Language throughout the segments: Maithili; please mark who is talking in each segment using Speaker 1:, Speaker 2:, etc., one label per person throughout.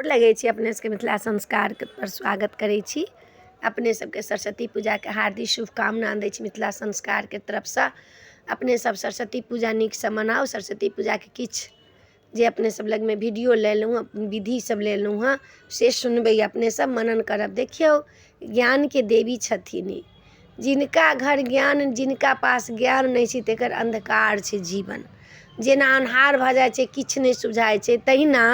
Speaker 1: गोर लगै छी अपने सबके। मिथिला संस्कार पर स्वागत करै छी। अपने सबके सरस्वती पूजाके हार्दिक शुभकामना दै छी मिथिला संस्कारके तरफसँ। अपने सब सरस्वती पूजा नीकसँ मनाउ। सरस्वती पूजाके किछु जे अपने सब लगमे वीडियो लेलहुँ हँ, विधि सब लेलहुँ हँ, से सुनबै, अपने सब मनन करब। देखियौ, ज्ञानके देवी छथिन ई। जिनका घर ज्ञान, जिनका पास ज्ञान नहि छै, तकर अन्धकार छै जीवन। जेना अन्हार भऽ जाइ छै, किछु नहि सुझाइ छै, तहिना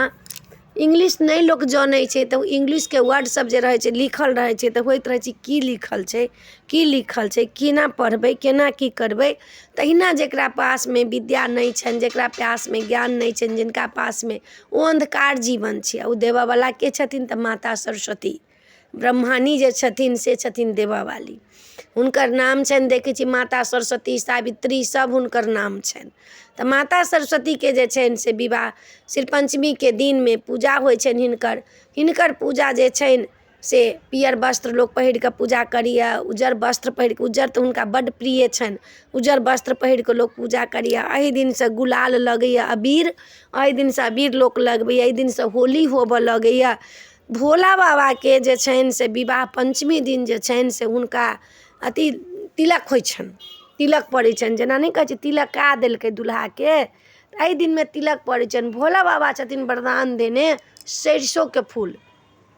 Speaker 1: इंग्लिश नहि लोक जनै छै तऽ इंग्लिशके वर्ड सब जे रहै छै, लिखल रहै छै, तऽ होइत रहै छै की लिखल छै, की लिखल छै, केना पढ़बै, केना की करबै। तहिना जकरा पासमे विद्या नहि छनि, जकरा पासमे ज्ञान नहि छनि, जिनका पासमे, ओ अन्धकार जीवन छै। ओ देबऽवला के छथिन? तऽ माता सरस्वती ब्रह्माणी जे छथिन, से छथिन देबऽवाली। हुनकर नाम छनि, देखै छी, माता सरस्वती, सावित्री, सब हुनकर नाम छनि। तऽ माता सरस्वतीके जे छनि से विवाह श्री पञ्चमीके दिनमे पूजा होइ छनि हिनकर। हिनकर पूजा जे छनि से पियर वस्त्र लोक पहिर कऽ पूजा करैए, उज्जर वस्त्र पहिर कऽ। उज्जर तऽ हुनका बड्ड प्रिय छनि। उज्जर वस्त्र पहिर कऽ लोक पूजा करैए। एहि दिनसँ गुलाल लगैए, अबीर, एहि दिनसँ अबीर लोक लगबैए, एहि दिनसँ होली होबऽ लगैए। भोला बाबाके जे छनि से विवाह पञ्चमी दिन जे छनि से हुनका अथी तिलक होइ छनि, तिलक पड़ै छनि। जेना नहि कहै छै, तिलका देलकै दुल्हाके, तऽ एहि दिनमे तिलक पड़ै छनि। भोला बाबा छथिन वरदान देने सरिसोके फूल।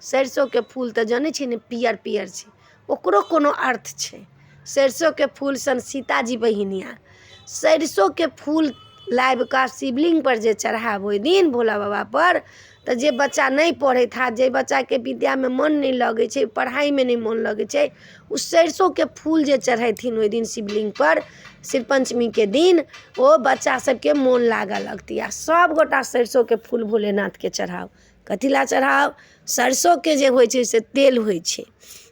Speaker 1: सरिसोके फूल तऽ जनै छियै ने, पियर पियर छै, ओकरो कोनो अर्थ छै। सरिसोके फूल सन सीताजी बहिनिया। सरिसोके फूल लाबि कऽ शिवलिङ्गपर जे चढ़ायब ओहि दिन भोला बाबापर, तऽ जे बच्चा नहि पढ़ैत हैत, जे बच्चाके विद्यामे मन नहि लगै छै, पढ़ाइमे नहि मन लगै छै, ओ सरिसोके फूल जे चढ़ेथिन ओहि दिन शिवलिङ्गपर शिव पञ्चमीके दिन, ओ बच्चा सबके मोन लागऽ लगतै। आ सब गोटा सरिसोके फूल भोलेनाथके चढ़ाउ। कथी लए चढ़ाउ? सरिसोके जे होइ छै से तेल होइ छै,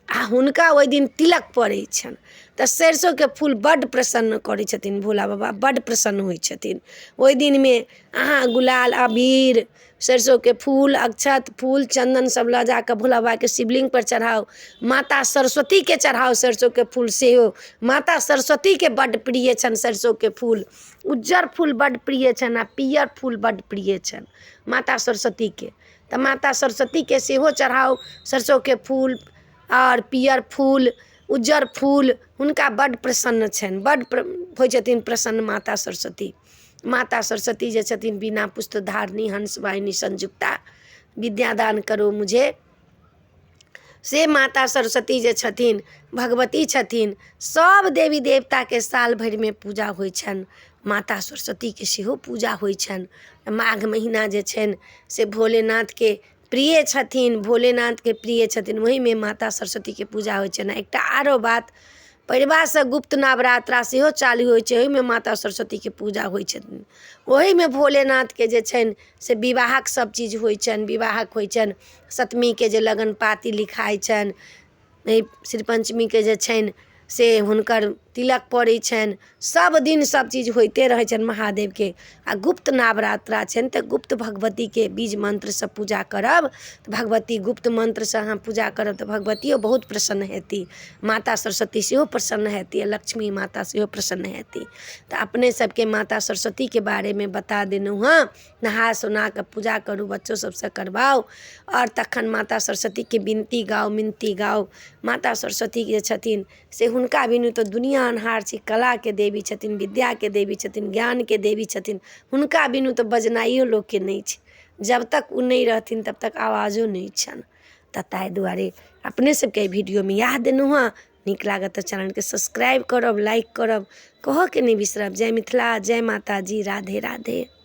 Speaker 1: आ हुनका ओहि दिन तिलक पड़ै छनि। तऽ सरिसोके फूल बड्ड प्रसन्न करै छथिन भोला बाबा, बड्ड प्रसन्न होइ छथिन। ओहि दिनमे अहाँ गुलाल, अबीर, सरिसोके फूल, अक्षत, फूल, चन्दन सब लऽ जाकऽ भोला बाबाके शिवलिङ्गपर चढ़ाउ। माता सरस्वतीके चढ़ाउ सरिसोके फूल सेहो। माता सरस्वतीके बड्ड प्रिय छनि सरिसोके फूल। उज्जर फूल बड्ड प्रिय छनि आ पियर फूल बड्ड प्रिय छनि माता सरस्वतीके। तऽ माता सरस्वतीके सेहो चढ़ाउ सरिसोके फूल आओर पियर फूल, उज्जर फूल। हुनका बड्ड प्रसन्न छनि, बड्ड होइ छथिन प्रसन्न माता सरस्वती। माता सरस्वती जे छथिन, बिना पुस्त धारनी हंस वाहिनी संयुक्ता, विद्यादान करो मुझे, से माता सरस्वती जे छथिन, भगवती छथिन। सब देवी देवताके साल भरिमे पूजा होइ छनि, माता सरस्वतीके सेहो पूजा होइ छनि। माघ महीना जे छनि से भोलेनाथके प्रिय छथिन, भोलेनाथके प्रिय छथिन, ओहिमे माता सरस्वतीके पूजा होइ छनि। एकटा आरो बात, परिवारसँ गुप्त नवरात्रा सेहो चालू होइ छै, ओहिमे माता सरस्वतीके पूजा होइ छथिन। ओहिमे भोलेनाथके जे छनि से विवाहक सब चीज होइ छनि, विवाहक होइ छनि। सप्तमीके जे लगन पाती लिखाइ छनि, श्री पञ्चमीके जे छनि से हुनकर तिलक पड़ै छनि। सब दिन सब चीज होइते रहै छनि महादेवके। आ गुप्त नवरात्रा छनि तऽ गुप्त भगवतीके बीज मन्त्रसँ पूजा करब तऽ भगवती, गुप्त मन्त्रसँ अहाँ पूजा करब तऽ भगवतियो बहुत प्रसन्न हेती, माता सरस्वती सेहो प्रसन्न हेती, आ लक्ष्मी माता सेहो प्रसन्न हेती। तऽ अपने सबके माता सरस्वतीके बारेमे बता देलहुँ हँ। नहा सोना कऽ पूजा करू, बच्चो सबसँ करबाउ, आओर तखन माता सरस्वतीके विनती गाउ, मिनती गाउ। माता सरस्वती जे छथिन से हुनका बिनु तऽ दुनिआँ अन्हार छै। कलाके देवी छथिन, विद्याके देवी छथिन, ज्ञानके देवी छथिन। हुनका बिनु तऽ बजनाइयो लोकके नहि छै। जब तक ओ नहि रहथिन तब तक आवाजो नहि छनि। तऽ ताहि दुआरे अपने सबके एहि वीडियोमे इएह देलहुँ हँ। नीक लागत तऽ चैनलके सब्सक्राइब करब, लाइक करब, कहऽके नहि बिसरब। जय मिथिला, जय माताजी, राधे राधे।